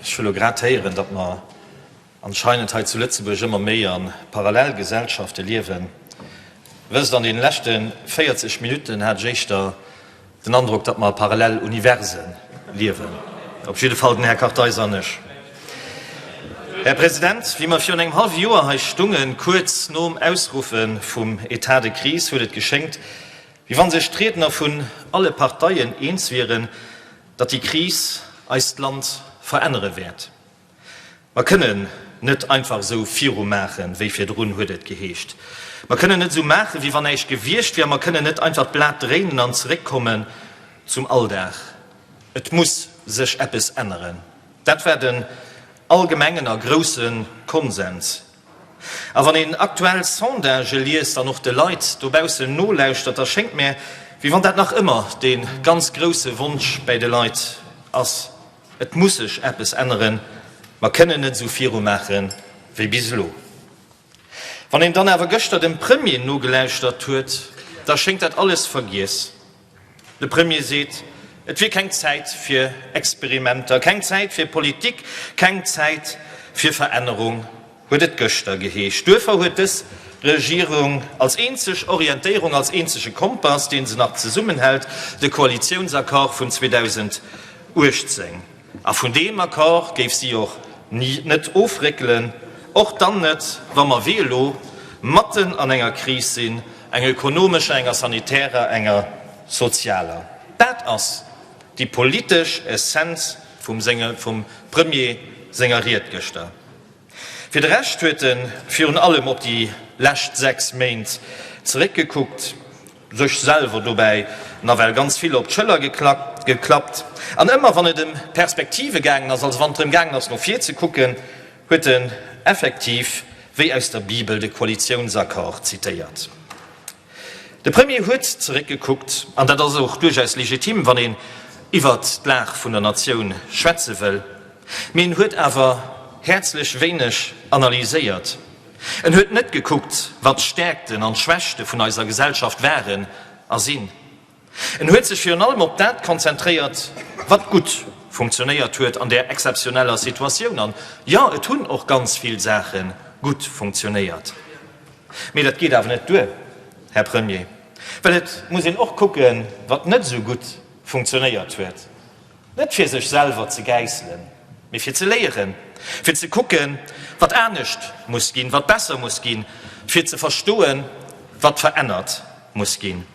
Ech hu lo grad héieren, datt mer anscheinend hei zu Lëtzebuerg ëmmer méi a Parallelgesellschafte liewen. Wësst, an deene leschte 40 Minutten hat ech éischter den Androck, datt mer a Paralleluniverse liewen. Op jidde Fall den Här Kartheiser an ech. Här President, wéi mer virun engem hallwe Joer hei stungen, kuerz nom Ausruffe vum État de crise, huet et geschéngt, wéi wa sech d'Riedner vun alle Parteien eens wieren, datt déi Kris eist Land verännere wäert. Mer kënnen net einfach esou virumaachen, wéi virdrun, huet et geheescht. Mer kënnen net esou maachen, wéi wann näischt gewiescht wier. A mer kënnen net einfach d'Blat dréinen an zeréckkommen zum Alldag. Et muss sech eppes änneren. Dat war den allgemengen a grousse Konsens. A wann een aktuell Sondagë liest an och de Leit dobaussen nolauschtert, da schéngt mär, wéi wann dat nach ëmmer dee ganz grousse Wonsch bäi de Leit ass. Et muss sech eppes änneren, mer kënnen net esou virumaache wéi bis elo. Wann een dann awer gëschter dem Premier nogelauschtert huet, da schéngt dat alles vergiess. De Premier seet, et wier keng Zäit fir Experimenter, keng Zäit fir Politik, keng Zäit fir Verännerung. Huet et gëschter geheescht. Duerfir huet dës Regierung als eenzeg Orientéierung, als eenzege Kompass, dee se nach zesummenhält, de Koalitiounsaccord vun 2018. A vun deem Accord géif si och net ofréckelen, och dann net, wa mer wéi elo matten an enger Kris sinn, enger ökonomescher, enger sanitärer, enger sozialer. Dat ass déi politesch Essenz vum Premier senger Ried gëschter. Fir de Rescht huet e virun allem op déi lescht 6 Méint zeréckgekuckt, sech selwer dobäi nawell ganz vill op d'Schëller geklappt an ëmmer wann et ëm Perspektive gaangen ass, also wann et drëm gaangen ass no vir ze kucken, huet en effektiv wéi aus der Bibel de Koalitiounsaccord zitéiert. De Premier huet zeréckgekuckt, an dat ass och duerchaus legitim, wann een iwwert d'Lag vun der Natioun schwätze wëll, mee en huet awer häerzlech wéineg analyséiert. En huet net gekuckt, wat d'Stäerkten an d'Schwächte vun eiser Gesellschaft waren a sinn. En huet sech virun allem op dat konzentréiert, wat gutt funktionéiert huet an där exzeptioneller Situatioun. An jo, et hunn och ganz vill Saache gutt funktionéiert. Mee dat geet awer net duer, Här Premier, well et muss een och kucken, wat net esou gutt funktionéiert huet. Net fir sech selwer ze gäisselen, mee fir ze léieren, fir ze kucken, wat anescht muss ginn, wat besser muss ginn, fir ze verstoen, wat verännert muss ginn.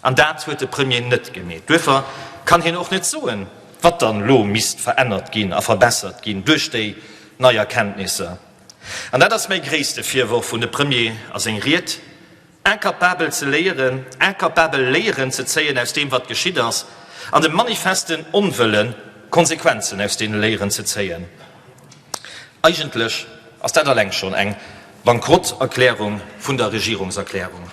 An dat huet de Premier net gemeet. Duerfir kann hien och net soen, wat dann elo misst verännert ginn a verbessert ginn duerch déi nei Erkenntnisser. An dat ass mäi gréisste Virworf un de Premier a seng Ried, Incapabel ze léieren, incapabel Léieren ze zéien aus deem, wat geschitt ass, an dem manifesten Onwëllen, Konsequenzen aus deene Léieren ze zéien. Eigentlech ass dat alleng schonn eng Bankrotterklärung vun der Regierungserklärung.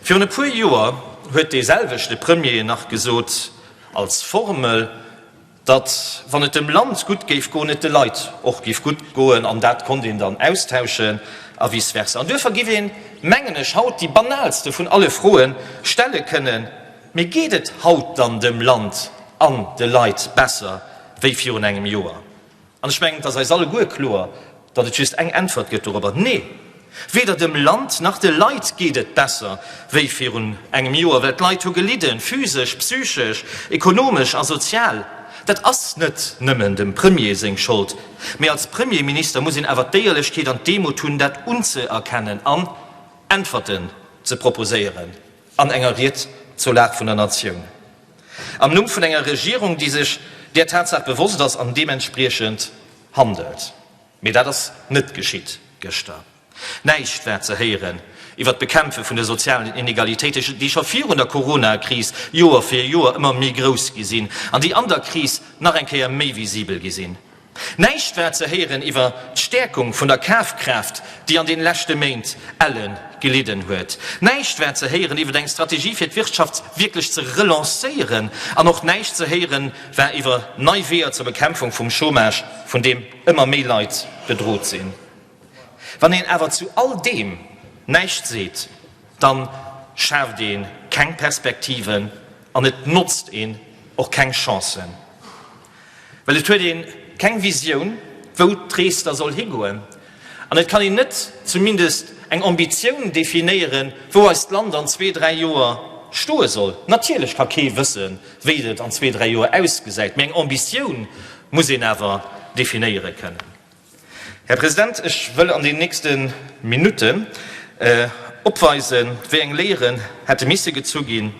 Virun e puer Joer huet dee selwechte Premier nach gesot, als Formel, datt wann et dem Land gutt géif goen, et de Leit och géif gutt goen, an dat konnt een dann austauschen a vice versa. An duerfir giff een, mengen ech, haut déi banalste vun alle Froe stelle kënnen, Mee geet et haut dann dem Land an de Leit besser wéi virun engem Joer? An ech mengen, et ass eis alleguer kloer, datt et just eng Äntwert gëtt dorobber, Nee! Weder dem Land nach de Leit geet et besser wéi virun engem Joer, well d'Leit hu gelidden, physesch, psychesch, ekonomesch a sozial. Dat ass net nëmmen dem Premier seng Schold, mee als Premierminister muss een awer d'Éierlechkeet an d'Demut hunn, dat unzeerkennen an Äntwerten ze proposéieren an enger Ried zur Lag vun der Natioun. Am Numm vun enger Regierung, déi sech där Tatsaach bewosst ass an deementspriechend handelt. Mee dat ass net geschitt gëschter. Näischt war ze héieren iwwer d'Bekämpfe vun de sozialen Inegalitéiten, déi scho virun der Corona-Kris Joer fir Joer ëmmer méi grouss gi sinn an déi an der Kris nach eng Kéier méi visibel gi sinn. Näischt war ze héieren iwwer d'Stäerkung vun der Kafkraaft, déi an den leschte Méint elle gelidden huet. Näischt war ze héieren iwwer eng Strategie fir d'Wirtschaft wierklech ze relancéieren an och näischt ze héieren war iwwer nei Weeër zur Bekämpfung vum Chômage, vun deem ëmmer méi Leit bedrot sinn. Wann een awer zu all deem näischt seet, dann schaaft ee keng Perspektiven an et notzt een och keng Chancen. Well et huet een. keng Visioun, wou d'Rees da soll higoen. An et kann een net zumindest eng Ambitioun definéieren, wou eist Land an zwee, dräi Joer stoe soll. Natierlech ka kee wëssen, wéi et an zwee, dräi Joer ausgesäit, mee eng Ambitioun muss een awer definéiere kënnen. Här President, ech wëll an den nächste Minutten opweisen, wéi eng Léieren hätte misse gezu ginn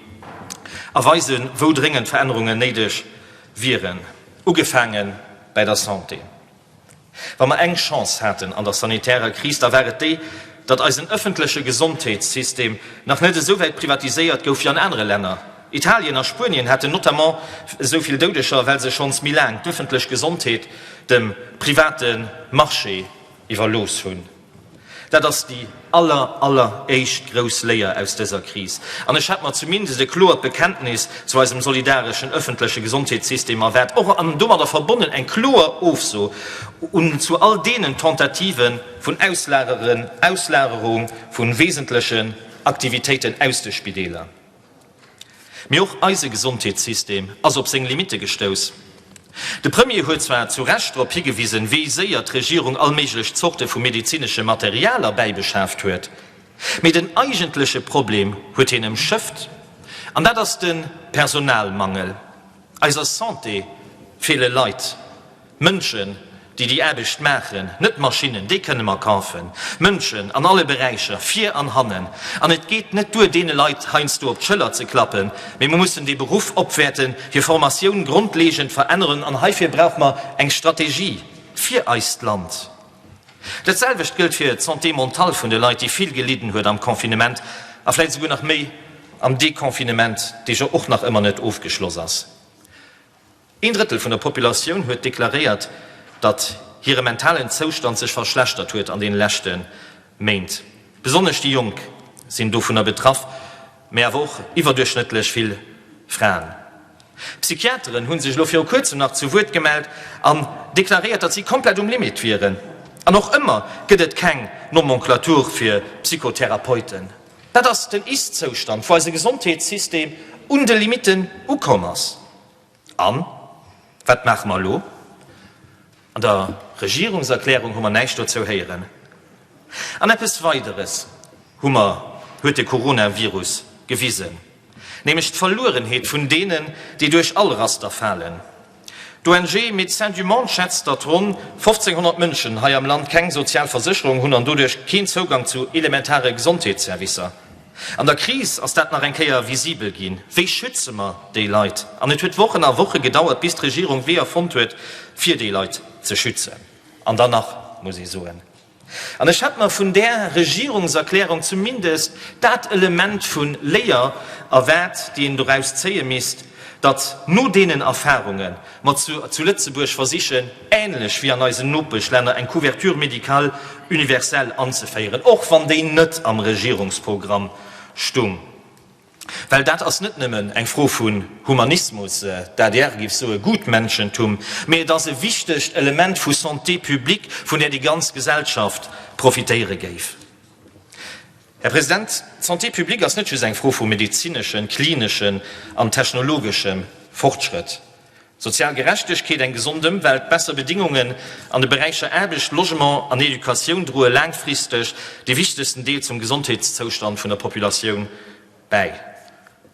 a weisen, wou dréngend Verännerungen néideg wieren, ugefaange bäi der Santé. Wa mer eng Chance haten an der sanitärer Kris, da war et déi, datt eisen ëffentleche Gesondheetssystem nach net esou wäit privatiséiert gouf wéi an anere Länner. Italien a Spuenien haten notamment esou vill Doudeger, well se schonns méi laang d'ëffentlech Gesondheet dem private Marché iwwerlooss hunn. Dat ass déi aller, aller éischt grouss Léier aus dëser Kris. An ech hätt mer zumindest e kloert Bekenntnis zu eisem solidareschen ëffentleche Gesondheetssystem erwaart, och an domadder verbonnen eng kloer Ofso un zu all deenen Tentative vun Auslagerung vu wesentlechen Aktivitéiten aus de Spideeler. Mee och eise Gesondheetssystem ass op seng Limitte gestouss. De Premier huet zwar zu Recht drop higewisen, wéi séier d'Regierung all méiglech Zorte vu medezinesche Material erbäibeschaaft huet, mee den eigentleche Problem huet hien ëmschëfft, an dat ass de Personalmangel. Eiser Santé feele Leit. Mënschen, déi déi Aarbecht maachen, net Maschinnen, déi kënne mer kafen. Mënschen an alle Beräicher, vir an hannen. An et geet net duer, deene Leit heiansdo op d'Schëller ze klappen, mee mer mussen dee Beruff opwäerten, hir Formatioun grondlegend veränneren. An heifir brauche mer eng Strategie fir eist Land. Dat selwecht gëllt fir d'Santé mentale vun de Leit, déi vill gelidden huet am Confinement a vläicht esouguer nach méi am Deconfinement, dee jo och nach ëmmer net ofgeschloss ass. Een Drëttel vun der Populatioun huet deklaréiert, datt hire mentalen Zoustand sech verschlechtert huet an deene leschte Méint. Besonnesch déi Jonk sinn dovunner betraff, mä awer och iwwerduerchschnëttlech vill Fraen. Psychiateren hu sech elo viru kuerzem nach zu Wuert gemellt an deklaréiert, datt si komplett um Limit wieren. An och ëmmer gëtt et keng Nomenclature fir Psychotherapeuten. Dat ass den Ist-Zoustand, wou eise Gesondheetssystem un de Limitten ukomm ass. An, wat maache mer elo? An der Regierungserklärung hu mer näischt dozou héieren. An eppes Weideres hu mer, huet de Coronavirus gewisen, nämlech d'Verluerenheet vun deenen, déi duerch all Raster falen. D'ONG Médecins du Monde schätzt, datt ronn 1.500 Mënschen hei am Land keng sozial Versécherung hunn an doduerch keen Zougang zu elementare Gesondheetsservicer. An der Kris ass dat nach eng Kéier visibel ginn. Wéi schütze mer déi Leit? An et huet Wochen a Woche gedauert, bis d'Regierung Weeër fonnt huet, fir déi Leit ze schützen. An dann nach, muss ee soen, an ech hätt mer vun där Regierungserklärung zumindest dat Element vu Léier erwaart, déi een doraus zéie misst, datt no deenen Erfahrungen mer zu Lëtzebuerg versichen, änlech wéi an eisen Nopeschlänner, eng Couverture médicale universelle anzeféieren, och wann déi net am Regierungsprogramm stung. Well dat ass net nëmmen eng Fro vun Humanismus, d'ADR géif soe Gutmenschentum, mee et ass e wichtegt Element vu Santé publique, vun där déi ganz Gesellschaft profitéiere géif. Här President, d'Santé publique ass net just eng Fro vu medezineschen, klineschen an technologeschem Fortschrëtt. Sozial Gerechtegkeet, eng gesond Ëmwelt, besser Bedingungen an de Beräicher Aarbecht, Logement an Educatioun droe laangfristeg dee wichtegsten Deel zum Gesondheetszoustand vun der Populatioun bäi.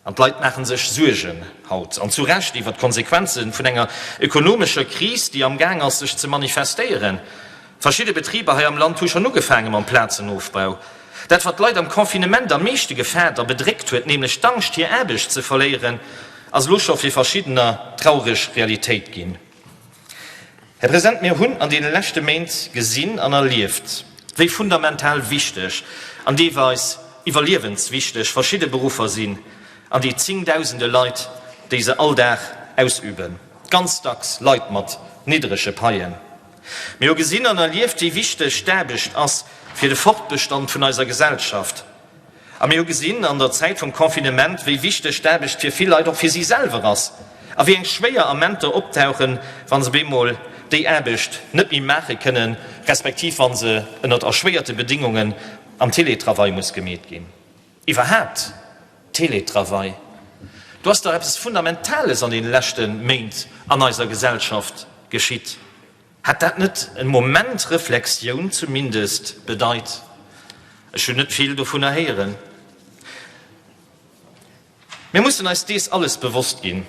An d'Leit maache sech Suergen haut, an zu Recht, iwwert d'Konsequenze vun enger ökonomescher Kris, déi amgaang ass sech ze manifestéieren. Verschidde Betriber hei am Land hu schonn ugefaange mam Plazenofbau. Dat, wat d'Leit am Confinement am meeschte gefaart a bedréckt huet, nämlech d'Angscht, hir Aarbecht ze verléieren, ass elo scho fir Verschiddener traureg Realitéit ginn. Här President, mir hunn an deene leschte Méint gesinn an erlieft, wéi fundamental wichteg an deelweis iwwerliewenswichteg verschidde Beruffer sinn an déi zéngdausende Leit, déi se all Dag ausüben, ganz dacks Leit mat niddrege Paien. Mir hu gesinn an erlieft, wéi wichteg d'Aarbecht ass fir de Fortbestand vun eiser Gesellschaft. A mir hu gesinn an der Zäit vum Confinement, wéi wichteg d'Aarbecht fir vill Leit och fir si selwer ass a wéi eng schwéier Amenter optauchen, wa se bemol déi Aarbecht net méi maache kënnen, respektiv wa se ënnert erschwéierte Bedingungen am Télétravail muss gemeet ginn. Iwwerhaapt, Télétravail, do ass dach eppes Fundamentales an deene leschte Méint an eiser Gesellschaft geschitt. Hätt dat net en Moment Reflexioun zumindest bedeit? Ech hunn net vill dovunner héieren. Mir mussen eis dees alles bewosst ginn,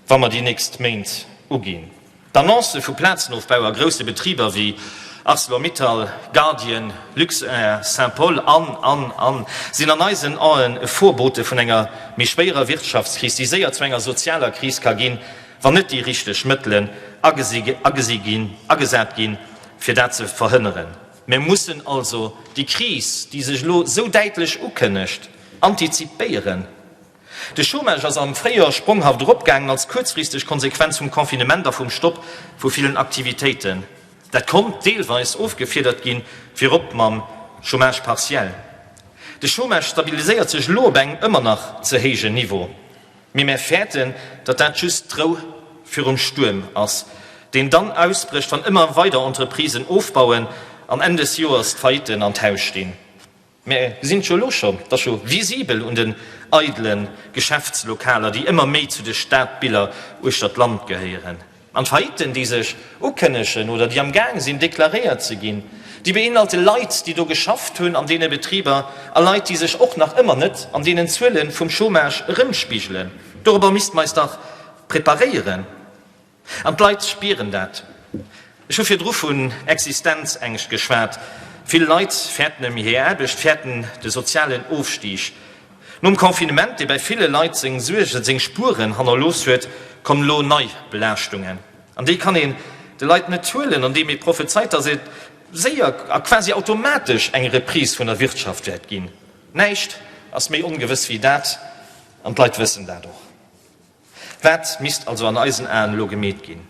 wa mer déi nächst Méint uginn. D'Annoncë vu Plazenofbau a grousse Betriber wéi Arcelor-Mittal, Guardian, Luxair, Saint-Paul an, an, an sinn an eisen Aen e Vorbote vun enger méi schwéierer Wirtschaftskris, déi séier zu enger sozialer Kris ka ginn, wann net déi richteg Mëttelen agesi ginn, agesat ginn, fir dat ze verhënneren. Mir mussen also déi Kris, déi sech elo esou däitlech ukënnegt, antizipéieren. De Chômage ass am Fréijoer spronghaft eropgaangen als kuerzfristeg Konsequenz vum Confinement a vum Stopp vu villen Aktivitéiten. Dat konnt deelweis ofgefiedert ginn, virop mam Chômage partiel. De Chômage stabiliséiert sech elo op engem ëmmer nach ze héijen Niveau. Mee mär fäerten, datt dat just d'Rou virum Stuerm ass, deen dann ausbrécht, wann ëmmer weider Entreprisen ofbauen an Enn des Joers d'Faillitten an d'Haus stinn. Mär gesinn et jo elo schonn, et ass jo visibel un den eidele Geschäftslokaler, déi ëmmer méi zu de Stadbiller uechter d'Land gehéieren. An d'Faillitten, déi sech ukënnegen oder déi am Gaang sinn deklaréiert ze ginn, déi beinhalte Leit, déi do geschafft hunn an deene Betriber a Leit, déi sech och nach ëmmer net an deenen Zuele vum Chômage erëmspigelen. Dorobber misste mer eis dach preparéieren. An d'Leit spieren dat. Ech hu virdru vun Existenzängscht geschwat. Vill Leit fäerten ëm hir Aarbecht, fäerten de sozialen Ofstig. Nom Confinement, dee bäi ville Leit seng Suergen, seng Spueren hannerlooss huet, kommen elo nei Belaaschtungen. An déi kann een de Leit net huelen, andeem ee prophezeit, datt et séier a quasi automatesch eng Reprise vun der Wirtschaft wäert ginn. Näischt ass méi ongewëss wéi dat, an d'Leit wëssen dat och. Wat misst also an eisen Aen elo gemeet ginn?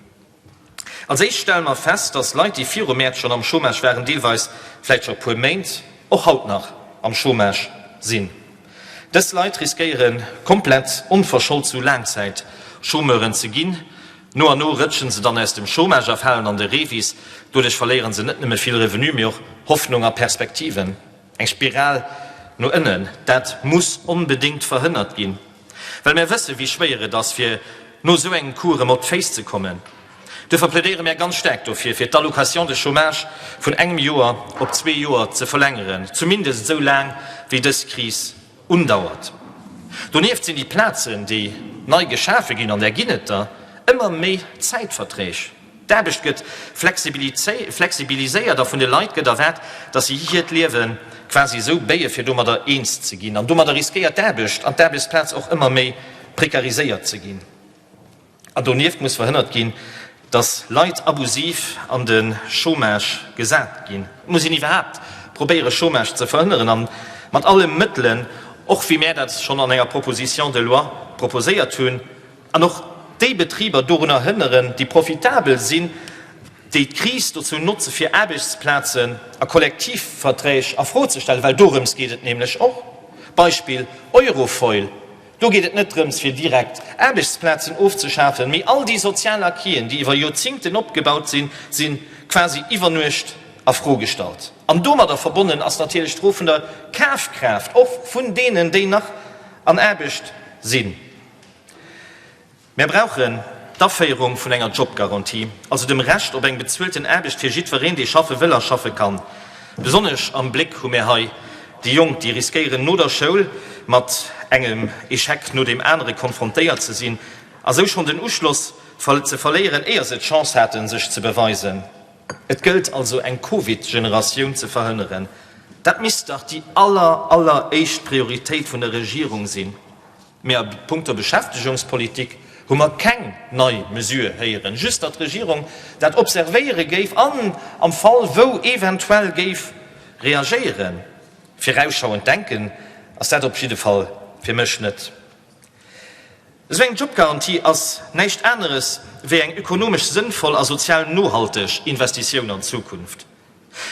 Als éischt stelle mer fest, dass Leit, déi viru Mäerz schonn am Chômage waren, deelweis vläicht scho e puer Méint, och haut nach am Chômage sinn. Dës Leit riskéiere komplett onverschold zu Laangzäitchômeuren ze ginn. No an no rëtschen se dann aus dem Chômage a falen an de Revis. Doduerch verléiere se net nëmme vill Revenu, mee och Hoffnung a Perspektiven. Eng Spiral no ënnen, dat muss onbedéngt verhënnert ginn, well mär wëssen, wéi schwéier et ass, fir no esou engem Coup erëm op d'Féiss ze kommen. Duerfir plädéiere mär ganz staark dofir, fir d'Allocation de chômage vun engem Joer op zwee Joer ze verlängeren, zumindest esou laang, wéi dës Kris undauert. Donieft sinn déi Plazen, déi nei geschafe ginn, an där ginn et der ëmmer méi, Zäitverträg. D'Aarbecht gëtt flexibiliséiert a vun de Leit gëtt erwaart, datt si hiert Liewe quasi esou béie fir domadder eens ze ginn. An domadder riskéiert d'Aarbecht an d'Aarbechtsplaz och ëmmer méi prekariséiert ze ginn. An donieft muss verhënnert ginn, datt Leit abusiv an de Chômage gesat ginn. Et muss een iwwerhaapt probéiere Chômage ze verhënneren an mat alle Mëttelen, och wéi mär dat schonn an enger Proposition de loi proposéiert hunn, An och déi Betriber dorunner hënneren, déi profitabel sinn, déi d'Kris dozou notze fir Aarbechtsplazen a Kollektivverträg a Fro ze stellen, well dorëms geet et nämlech och. Beispill Eurofoil, do geet et net drëms fir direkt Aarbechtsplazen ofzeschafen, mee all déi sozial Acquisen, déi iwwer Joerzingten opgebaut sinn, si quasi iwwer Nuecht a Fro gestallt. An domadder verbonnen ass natierlech d'Fro vun der Kafkraaft, och vun deenen, déi nach an Aarbecht sinn. Mär brauchen d'Aféierung vun enger Jobgarantie, also dem Recht op eng bezuelten Aarbecht fir jiddwereen, dee schaffe wëll a schaffe kann. Besonnesch am Bléck hu mär hei déi Jonk, déi riskéieren, no der Schoul mat engem Echec no deem anere konfrontéiert ze sinn a sou schonn den Uschloss ze verléieren, éier se d'Chance haten, sech ze beweisen. Et gëllt also eng Covid-Generatioun ze verhënneren. Dat misst dach déi aller, alleréischt Prioritéit vun der Regierung sinn. Mee a punkto Beschäftegungspolitik hu mer keng nei Mesure héieren, just datt d'Regierung dat observéiere géif an am Fall wou eventuell géif reagéieren. Virausschauend denken ass dat op jidde Fall fir mech net. Esou eng Jobgarantie ass näischt aneres wéi eng ökonomesch sënnvoll a sozial nohalteg Investitioun an d'Zukunft.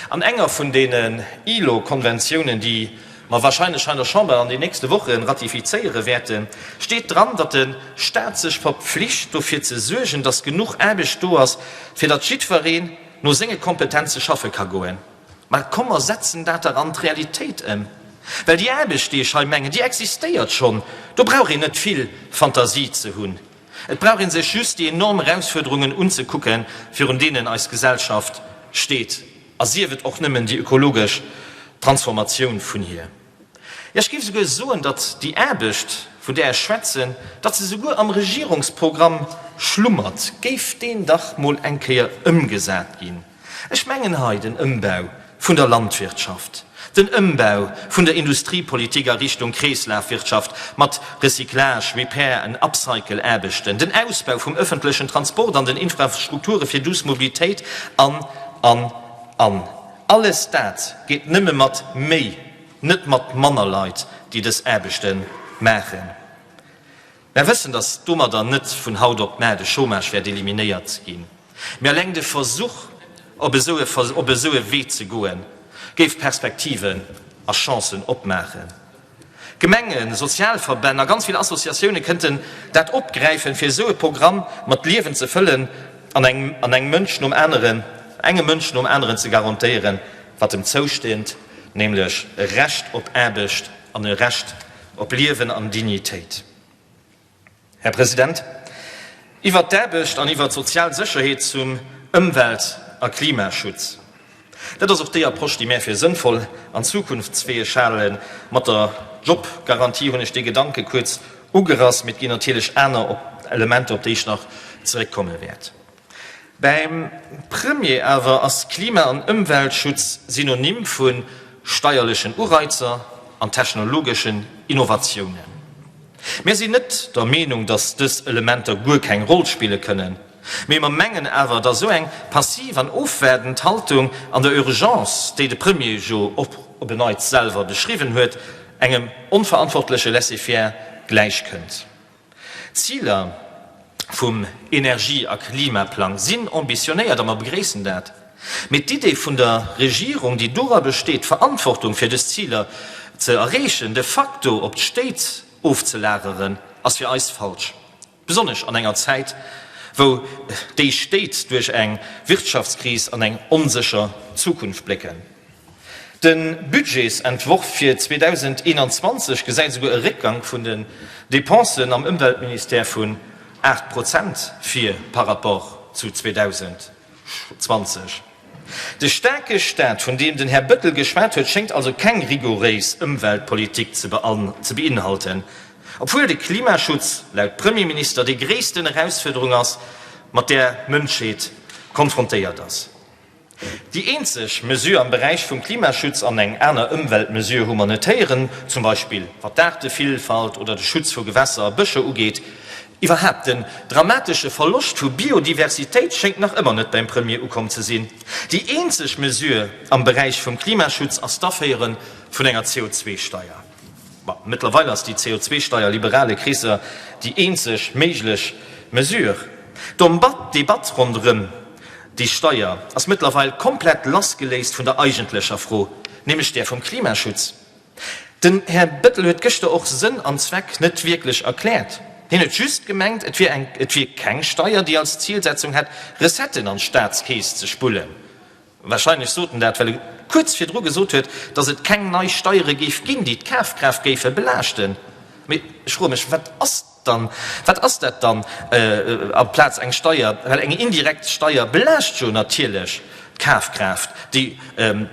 An enger vun deenen ILO-Konventiounen, déi mer wahrscheinlech hei an der Chamber an den nächste Woche ratifizéiere wäerten, steet dran, datt de Stat sech verpflicht, dofir ze suergen, datt genuch Aarbecht do ass, fir datt jiddwereen no senge Kompetenze schaffe ka goen. Mä komm, mer setzen dat dach an d'Realitéit ëm! Well déi Aarbecht, déi ech hei mengen, déi existéiert schonn. Do brauch een net vill Fantasie ze hunn. Et brauch ee sech just déi enorm Erausfuerderungen unzekucken, virun deenen eis Gesellschaft steet, a sief et och nëmmen déi ökologesch Transformatioun vun hir. Jo, ech géif souguer soen, datt déi Aarbecht, vun där ech schwätzen, datt se souguer am Regierungsprogramm schlummert, géif deen dach mol eng Kéier ëmgesat ginn. Ech mengen hei den Ëmbau vun der Landwirtschaft, den Ëmbau vun der Industriepolitik a Richtung Kreeslafwirtschaft mat Recyclage, Repair and Upcycle-Aarbechten, den Ausbau vum ëffentlechen Transport an den Infrastrukture fir duuss Mobilitéit an, an, an. Alles dat geet nëmme mat méi, net mat manner Leit, déi dës Aarbechte maachen. Mär wëssen, datt domadder net vun haut op mar de Chômage wäert eliminéiert ginn, mee alleng de Versuch, op esou e op esou e Wee ze goen, géif Perspektiven a Chancen opmaachen. Gemengen, Sozialverbänn a ganz vill Associatioune kënnten dat opgräifen, fir esou e Programm mat Liewen ze fëllen an eng an engem Mënsch nom aneren engem Mënsch nom aneren ze garantéieren, wat em zousteet, nämlech e Recht op Aarbecht an e Recht op Liewen an Dignitéit. Här President, iwwert d'Aarbecht an iwwert d'sozial Sécherheet zum Ëmwelt a Klimaschutz. Dat ass och déi Approche, déi mär fir sënnvoll an zukunftsfäeg halen. Mat der Jobgarantie hunn ech dee Gedanke kuerz ugerass, mee et ginn natierlech aner Elementer, op déi ech nach zeréckkomme wäert. Beim Premier awer ass Klima an Ëmweltschutz Synonym vu steierlechen Ureizer an technologeschen Innovatiounen. Mir sinn net der Meenung, datt dës Elementer guer keng Roll spille kënnen, mee mer mengen awer, datt esou eng passiv an ofwaardend Haltung an der Urgence, déi de Premier jo och op en Neits selwer beschriwwen huet, engem onverantwortleche Laisser-faire gläichkënnt. D'Ziler vum Energie a Klimaplang sinn ambitionéiert a mer begréissen dat. Mee d'Idee vun der Regierung, déi dora besteet, d'Verantwortung fir dës Ziler ze erreechen, de facto op d'Stéit ofzelageren, ass fir eis falsch. Besonnesch an enger Zäit, wou déi Stéit duerch eng Wirtschaftskris an eng onsécher Zukunft blécken. De Budgetsentworf fir 2021 gesäit esouguer e Réckgang vun den Depensen am Ëmweltministère vun 8 Prozent vir par rapport zu 2020. De staarke Staat, vun deem den Här Bettel geschwat huet, schéngt also keng rigouréis Ëmweltpolitik ze beinhalten, obwuel de Klimaschutz laut Premierminister déi gréissten Erausfuerderung ass, mat där d'Mënschheet konfrontéiert ass. Déi eenzeg Mesure am Beräich vum Klimaschutz, an eng aner Ëmweltmesure hu mer net héieren, zum Beispill wat d'Aartevillfalt oder de Schutz vu Gewässer a Bëscher ugeet. Iwwerhaapt, den dramatesche Verloscht vu Biodiversitéit schéngt nach ëmmer net beim Premier ukomm ze sinn. Déi eenzeg Mesure am Beräich vum Klimaschutz ass d'Aféiere vun enger CO2-Steier. Bon, mëttlerweil ass déi CO2-Steier liberale Kreesser déi eenzeg méiglech Mesure. D'Debatt ronderëm déi Steier ass mëttlerweil komplett lassgeléist vun der eigentlecher Fro, nämlech där vum Klimaschutz. Den Här Bettel huet gëschter och Sënn an Zweck net wierklech erkläert. Hien huet just gemengt, et wier eng, et wier keng Steier, déi als Zilsetzung hätt, Recetten an d'Staatskeess ze spullen. Wahrscheinlech sot en dat, well e kuerz virdru gesot huet, datt et keng nei Steiere géif ginn, déi d'Kafkraaft géife belaaschten. Mee ech froe mech, wat ass dann, wat ass dat dann amplaz eng Steier? Well eng indirekt Steier belaascht jo natierlech d'Kafkraaft, déi,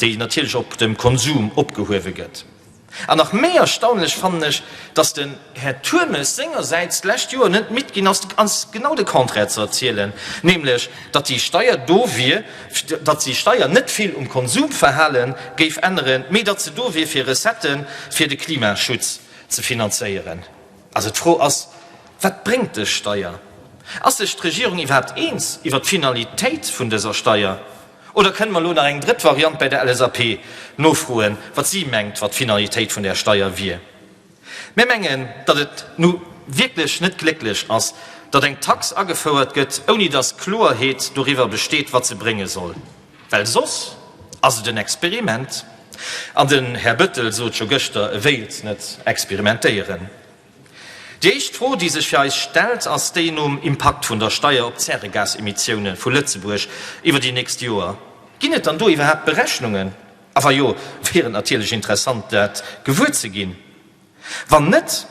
déi natierlech op dem Konsum opgehuewe gëtt. An nach méi erstaunlech fannen ech, dass den Här Turmes sengersäits d'lescht Joer net midd ginn ass, eis genau de Contraire ze erzielen, nämlech datt déi Steier do wier, datt déi Steier net vill um Konsumverhale géif änneren, mee datt se do wier, fir Recettë fir de Klimaschutz ze finanzéieren. Also d'Fro ass, Wat bréngt dës Steier? Ass sech d'Regierung iwwerhaapt eens iwwer d'Finalitéit vun dëser Steier? Oder kënne mer elo nach eng drëtt Variant bäi der LSAP nofroen, wat si mengt, wat d'Finalitéit vun där Steier wier? Mir mengen, datt et nu wierklech net glécklech ass, datt eng Tax agefouert gëtt, ouni datt Kloerheet doriwwer besteet, wat se brénge soll. Well soss ass et en Experiment. An den Här Bettel sot jo gëschter, e wéilt net experimentéieren. Déi éischt Fro, déi sech fir eis stellt, ass déi nom Impakt vun der Steier op d'Zäregasemissioune vu Lëtzebuerg iwwer déi nächst Joer. Ginn et dann do iwwerhaapt Berechnungen? A wa jo, wier et natierlech interessant, dat gewuer ze ginn. Wann net,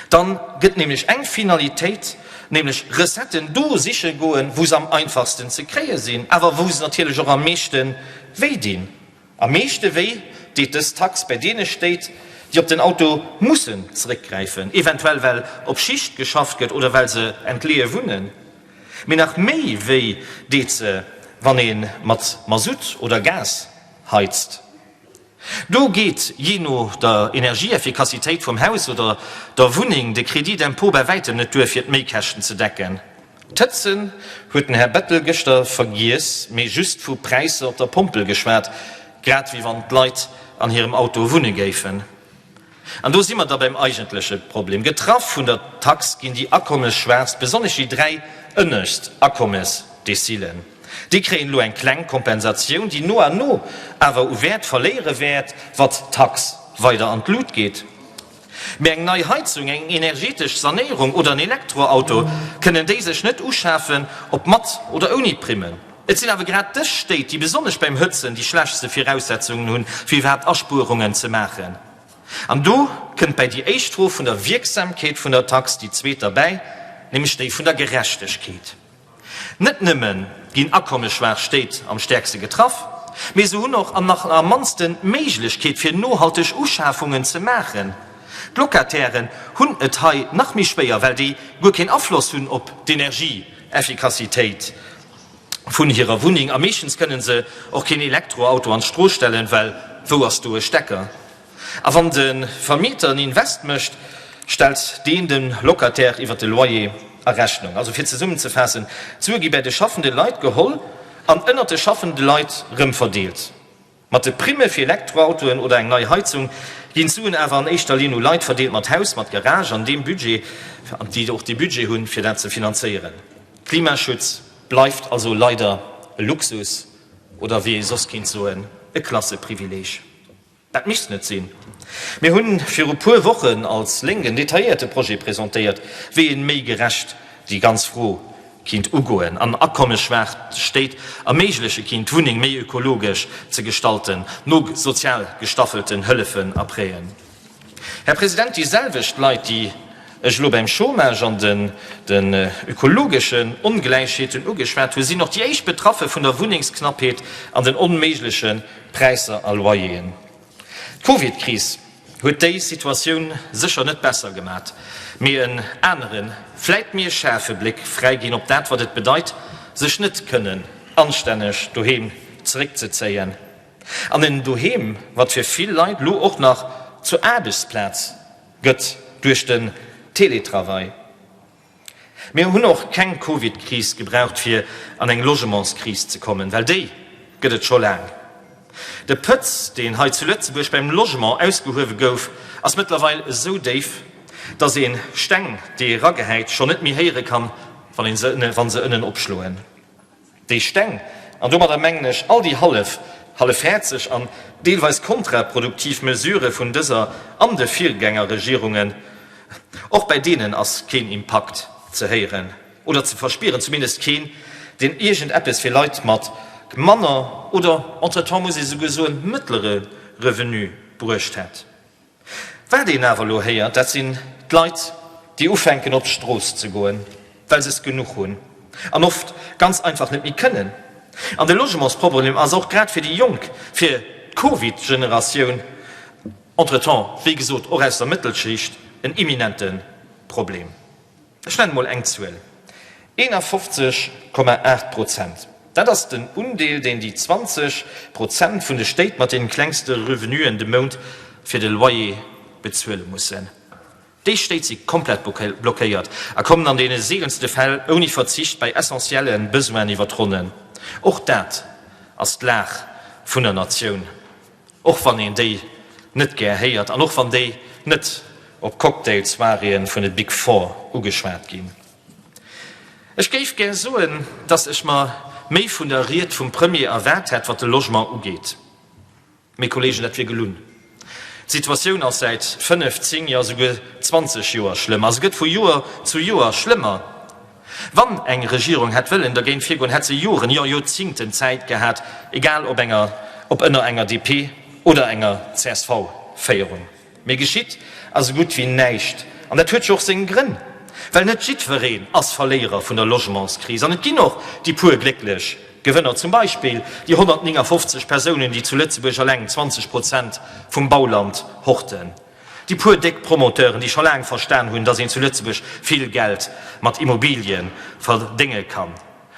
dann gëtt nämlech eng Finalitéit. Nämlech Recetten do siche goen, wou se am einfachsten ze kréie sinn, awer wou se natierlech och am meeschte wéi dinn. Am meeschte wéi deet dës Tax bei deene Stéit, déi op den Auto mussen zeréckgräifen, eventuell well op Schicht geschafft gëtt oder well se entleeë wunnen. Mee nach méi wéi deet se, wann ee mat Masutt oder Gas heizt. Do geet, jee no der Energieeffikassitéit vum Haus oder der Wunneng, de Crédit d'impôt bei wäitem net duer, fir d'Méikäschten ze decken. D'Hëtzen huet den Här Bettel gëschter vergiess, mee just vu Präisser op der Pompel geschwat, grad wéi wann d'Leit an hirem Auto wunne géifen. An do si mer da beim eigentleche Problem. Getraff vun der Tax ginn déi Akommesschwaachst, besonnesch déi 3 ënnescht Akommesdecilen. Déi kréien elo eng kleng Kompensatioun, déi no an no awer u Wäert verléiere wäert, watt d'Tax weider an d'Lut geet. Mee eng nei Heizung, eng energetesch Sanéierung oder en Elektroauto kënnen déi sech net uschafen, ob mat oder ouni Primmen. Et sinn awer grad dës Stéit, déi besonnesch beim Hëtzen déi schlechtste Viraussetzungen hunn, fir iwwerhaapt Aspuerungen ze maachen. An do kënnt bäi déi éischt Fro vun der Wierksamkeet vun der Tax déi zweet derbäi, nämlech déi vun der Gerechtegkeet. Net nëmme ginn akommesschwaach Stéit am stäerkste getraff, mee se hunn och nach am mannsten d'Méiglechkeet fir nohalteg Uschafungen ze maachen. D'Locatairen hunn et hei nach méi schwéier, well déi guer keen Afloss hunn op d'Energieeffikassitéit vun hirer Wunneng a meeschtens kënne se och keen Elektroauto an d'Strooss stellen, well wou ass do e Stecker? A wann de Vermieter en Invest mécht, stellt deen dem Locataire iwwer de Loyer a Rechnung. Also fir zesummenzefaassen, D'Sue gi bäi de schaffende Leit geholl an ënnert de schaffende Leit rëm verdeelt. Mat de Primme fir Elektroautoen oder eng nei Heizung ginn d'Suen awer an éischter Linn u Leit verdeelt mat Haus, mat Garage an deem Budget, an déi och dee Budget hunn, fir dat ze finanzéieren. Klimaschutz bleift also leider e Luxus oder wéi ee soss kéint soen, e Klasseprivileeg. Dat misst net sinn. Mir hunn viru puer Wochen als Lénk en detailléierte Projet presentéiert, wéi een méi gerecht déi ganz Fro kinnt ugoen an akommesschwaach Stéit erméigleche kinnt, d'Wunneng méi ökologesch ze gestalten, no sozial gestaffelten Hëllefen a Prêten. Här President, déi selwecht Leit, déi ech elo beim Chômage an den ökologeschen Ongläichheeten ugeschwat hunn, sinn och déi éischt Betraffe vun der Wunnengsknappheet an den onméigleche Präisser a Loyeren. D'Covidkris huet déi Situatioun sécher net besser gemat, mee en aneren, vläit méi e schaarfe Bléck fräiginn op dat, wat et bedeit, sech net kënnen anstänneg doheem zeréckzezéien. An en Doheem, wat fir vill Leit lo och nach zur Aarbechtsplaz gëtt duerch den Teletravail. Mir hunn och keng Covid-Kris gebraucht, fir an eng Logementskris ze kommen, well déi gëtt et scho laang. De Pëtz, deen hei zu Lëtzebuerg beim Logement ausgehuewe gouf, ass mëttlerweil esou déif, datt ee Steng, déi ee ragehäit, schonn net méi héiere kann, wann se ënnen opschloen. Déi Steng, an domadder mengen ech all déi hallef, hallefhäerzeg an deelweis kontraproduktiv Mesurë vun dëser an de Virgängerregierungen, och bäi deenen ass keen Impakt ze héieren oder ze verspieren, zumindest keen, deen iergend eppes fir Leit mat manner oder entretemps muss ee souguer soen mëttlere Revenu bruecht hätt. Wat een awer elo héiert, dat sinn d'Leit, déi ufänken op d'Strooss ze goen, well se es genuch hunn an oft ganz einfach net méi kënnen. An de Logementsproblem ass och grad fir déi Jonk, fir d'Covid-Generatioun, entretemps wéi gesot och aus der Mëttelschicht, en imminente Problem. Ech nennen emol eng Zuel, 51,8 Prozent, dat ass den Undeel, deen déi 20 Prozent vun de Stéit mat deenen klengste Revenuen de Mount fir de Loyer bezuele mussen. Déi Stéit si komplett blockéiert a kommen an deene seelenste Fäll ouni Verzicht bei essentielle Besoinen iwwer d'Ronnen. Och dat ass d'Lag vun der Natioun. Och wann een déi net gär héiert an och wann déi net op Cocktailsoiréeën vun de Big Four ugeschwat ginn. Ech géif gär soen, dass ech mer méi vun der Ried vum Premier erwaart hätt, wat de Logement ugeet. Mee Kollegen, dat wier gelunn. D'Situatioun ass säit 5, 10, jo esouguer 20 Joer schlëmm a se gëtt vu Joer zu Joer schlëmmer. Wann eng Regierung hätt wëllen dergéint virgoen, hätt se Joren, jo Joerzingten Zäit gehat, egal ob enger, ob ënner enger DP oder enger CSV-Féierung. Mee geschitt ass esou gutt wéi näischt. An dat huet jo och seng Grënn. Well net jiddwereen ass Verléierer vun der Logementskris an et ginn och déi puer glécklech Gewënner, zum Beispill déi 159 Persounen, déi zu Lëtzebuerg eleng 20 Prozent vum Bauland horten, déi puer déck Promoteuren, déi scho laang verstan hunn, datt een zu Lëtzebuerg vill Geld mat Immobilie verdénge kann.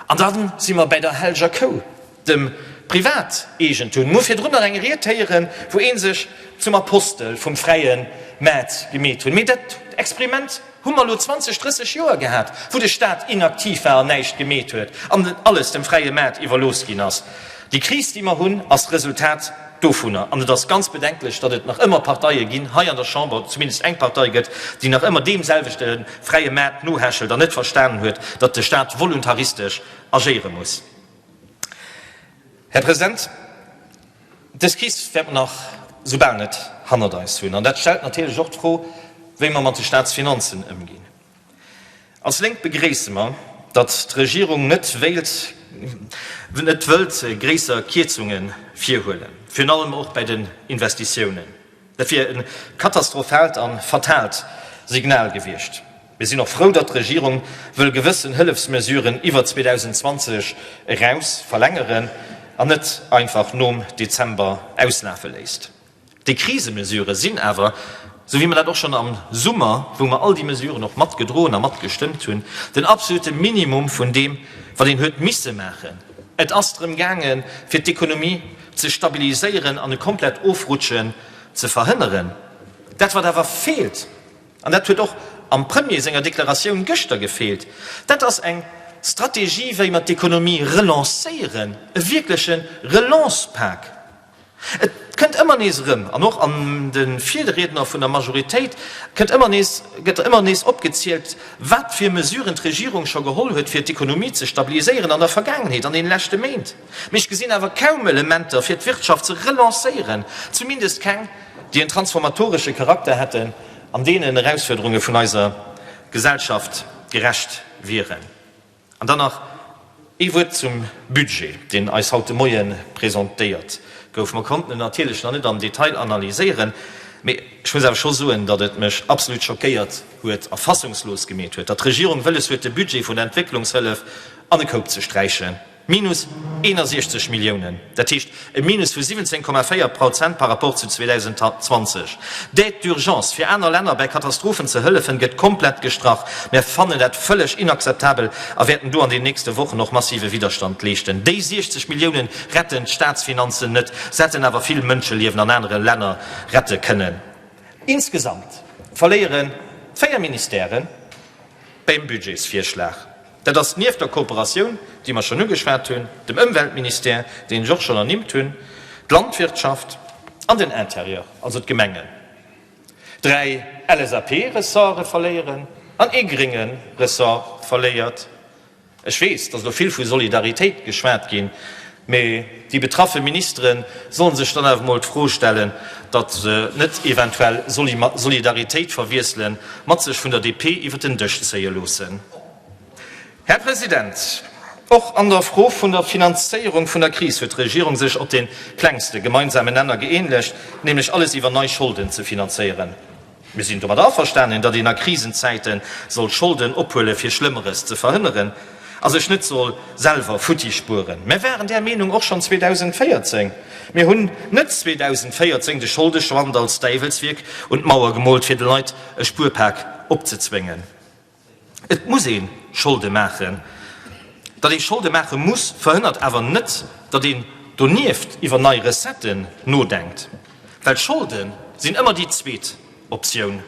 An da si mer bäi der hellger Kou, dem Privateegentum. Mir hu virdrun nach eng Ried héieren, wou ee sech zum Apostel vum fräie Maart gemeet hunn. Mee dat Experiment hu mer elo 20, 30 Joer gehat, wou de Staat inaktiv war an näischt gemeet huet an alles dem fräie Maart iwwerlooss ginn ass. Déi Kris, déi mer hunn, ass d'Resultat dovunner. An et ass ganz bedenklech, datt et nach ëmmer Parteie ginn hei an der Chamber, zumindest eng Partei gëtt, déi nach ëmmer deemselwechte fräie Maart nohechelt an net verstanen huet, datt de Staat voluntaristesch agéiere muss. Här President, dës Kris wäerte mer nach soubal net hannert eis hunn. An dat stellt natierlech och d'Fro, wéi mer mat de Staatsfinanzen ëmginn. Als Lénk begréisse mer, datt d'Regierung net wéilt net wëllt gréisser Kierzunge virhuelen, virun allem och bäi den Investitiounen. Dat wier e katastrophaalt a fataalt Signal gewiescht. Mir sinn och frou, datt d'Regierung wëll gewëssen Hëllefsmesuren iwwer 2020 eraus verlängeren an net einfach nom Dezember auslafe léisst. Déi Krisemesurë sinn awer, esou wéi mer dat och schonn am Summer, wou mer all déi Mesuren och matgedroen a matgestëmmt hunn, den absolute Minimum vun deem, wat een huet misse maachen. Et ass drëm gaangen, fir d'Ekonomie ze stabiliséieren an e komplett Ofrutschen ze verhënneren. Dat, wat awer feelt, an dat huet och am Premier senger Deklaratioun gëschter gefeelt, dat ass eng Strategie, wéi mer d'Ekonomie relancéieren, e wierkleche Relancepak. Et kënnt ëmmer nees erëm, an och an de Virriedner vun der Majoritéit kënnt ëmmer nees, gëtt ëmmer nees opgezielt, wat fir Mesuren d'Regierung scho geholl huet, fir d'Ekonomie ze stabiliséieren an der Vergaangenheet, an deene leschte Méint. Mee ech gesinn awer kaum Elementer, fir d'Wirtschaft ze relancéieren, zumindest keng, déi en transformatoresche Charakter hätten an deenen Erausfuerderunge vun eiser Gesellschaft gerecht wieren. An dann nach ee Wuert zum Budget, deen eis haut de Moie presentéiert gouf. Mer konnten en natierlech nach net am Detail analyséieren, mee ech muss awer scho soen, datt et mech absolut schockéiert huet a fassungslos gemeet huet, datt d'Regierung wëlles huet, de Budget vun der Entwécklungshëllef an e Koup ze sträichen. Minus 61 Milliounen, dat heescht e Minus vu 17,4 Prozent par rapport zu 2020. D'Aide d'urgence, fir aner Länner bäi Katastrophen ze hëllefen, gëtt komplett gestrach. Mär fannen dat vëlleg inakzeptabel a wäerten do an den nächste Wochen och massive Widderstand leeschten. Déi 60 Milliounen retten d'Staatsfinanzen net, se hätten awer vill Mënscheliewen an anere Länner rette kënnen. Insgesamt verléieren 4 Ministèren beim Budgetsvirschlag. Dat ass nieft der Kooperatioun, déi mer schonn ugeschwat hunn, dem Ëmweltministère, deen ech och schonn ernimmt hunn, d'Landwirtschaft an den Intérieur, also d'Gemengen. Dräi LSAP-Ressorte verléieren an ee grénge Ressort verléiert. Ech weess, dass elo vill vu Solidaritéit geschwat ginn, mee déi betraffe Ministere solle sech dann awer emol d'Fro stellen, datt se net eventuell Solidaritéit verwiessele mat sech vun der DP iwwer den Dësch zéie loossen. Här President, och an der Fro vun der Finanzéierung vun der Kris huet d'Regierung sech op dee klengste gemeinsamen Nenner gëeenlegt, nämlech alles iwwer nei Scholden ze finanzéieren. Mir sinn domat averstanen, datt een a Krisenzäite soll Scholden ophuele fir Schlëmmeres ze verhënneren a sech net soll selwer futti spueren. Mir waren där Meenung och schonn 2014. Mir hunn net 2014 de Scholdeschwand als Däiwelswierk un d'Mauer gemoolt, fir de Leit e Spuerpak opzezwéngen. Et muss ee Scholde maachen. Datt ee Scholde maache muss, verhënnert awer net, datt een donieft iwwer nei Recetten nodenkt. Well Scholde sinn ëmmer déi zweet Optioun.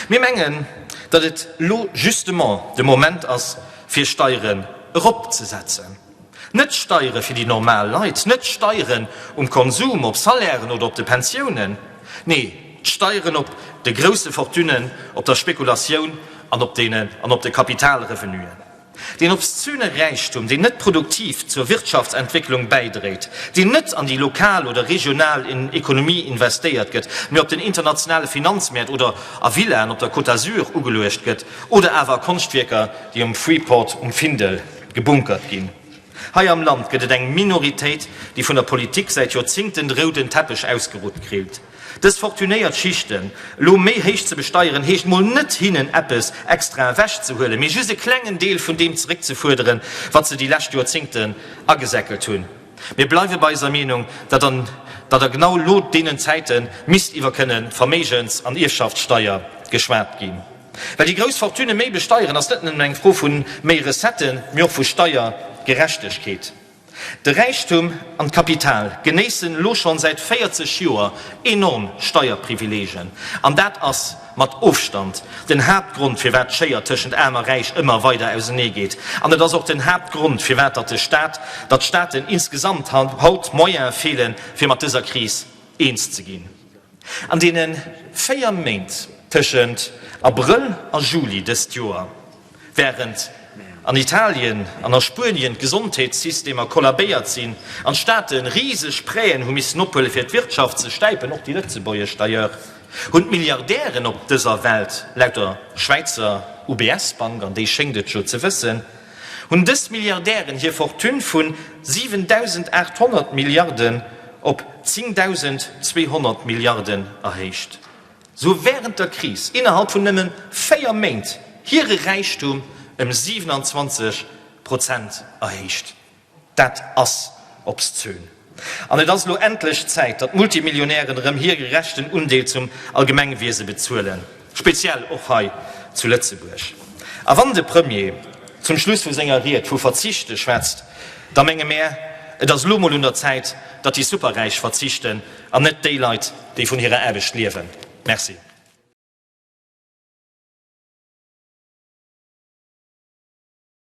Mir mengen, datt et elo justement de Moment ass, fir Steieren eropzesetzen. Net d'Steiere fir déi normal Leit, net d'Steieren um Konsum, op Salairen oder op de Pensiounen, nee, d'Steieren op de grousse Fortunen, op der Spekulatioun an op deene an op de Kapitalrevenuen. Deen obszöne Räichtum, deen net produktiv zur Wirtschaftsentwécklung bäidréit, deen net an déi lokal oder regional Ekonomie investéiert gëtt, mee op den internationale Finanzmäert oder a Villaen op der Côte d'Azur ugeluecht gëtt oder awer a Konschtwierker, déi um Freeport um Findel gebunkert ginn. Hei am Land gëtt et eng Minoritéit, déi vun der Politik säit Joerzingten de rouden Teppech ausgerullt kritt. Dës fortunéiert Schichten elo méi héich ze besteieren, heescht mol net hinnen eppes extra ewech ze huelen, mee just e klengen Deel vun deem zeréckzefuerderen, wat se déi lescht Joerzingten agesäckelt hunn. Mir bleiwe bei eiser Meenung, datt an datt a genau elo deenen Zäite misst iwwer kënne Verméigens an Ierfschaftssteier geschwat ginn. Well déi grouss Fortunë méi besteieren, ass net nëmmen eng Fro vu méi Recetten, mee och vu Steiergerechtegkeet. De Räichtum an d'Kapital genéissen elo schonn säit 40 Joer enorm Steierprivileegen. An dat ass mat Ofstand den Haaptgrond firwat d'Schéier tëschent Aarm a Räich ëmmer weider ausenee geet. An et ass och den Haaptgrond firwat datt de Staat, datt d'Staaten insgesamt haut d'Moyene feelen, fir mat dëser Kris eens ze ginn. An deene 4 Méint tëschent Abrëll a Juli dëst Joer, wärend an Italien an a Spuenien d'Gesondheetssystemer kollabéiert sinn an d'Staate riseg Prêten hu missen ophuele fir d'Wirtschaft ze stäipen, och déi lëtzebuergesch d'ailleurs, hunn d'Milliardären op dëser Welt, laut der Schwäizer UBS-Bank, an déi schéngt et jo ze wëssen, hunn dës Milliardären hir Fortune vu 7.800 Milliarden op 10.200 Milliarden erhéicht. Sou wärend der Kris innerhalb vun nëmme 4 Méint hire Räichtum ëm 27 Prozent erhéicht. Dat ass obszön. An et ass elo endlech Zäit, datt d'Multimillionären erëm hir gerechten Undeel zum Allgemengwiese bezuelen, speziell och hei zu Lëtzebuerg. A wann de Premier zum Schluss vu senger Ried vu Verzichte schwätzt, da menge mär, et ass elo mol un der Zäit, datt déi Superräich verzichten an net déi Leit, déi vun hirer Aarbecht liewen. Merci.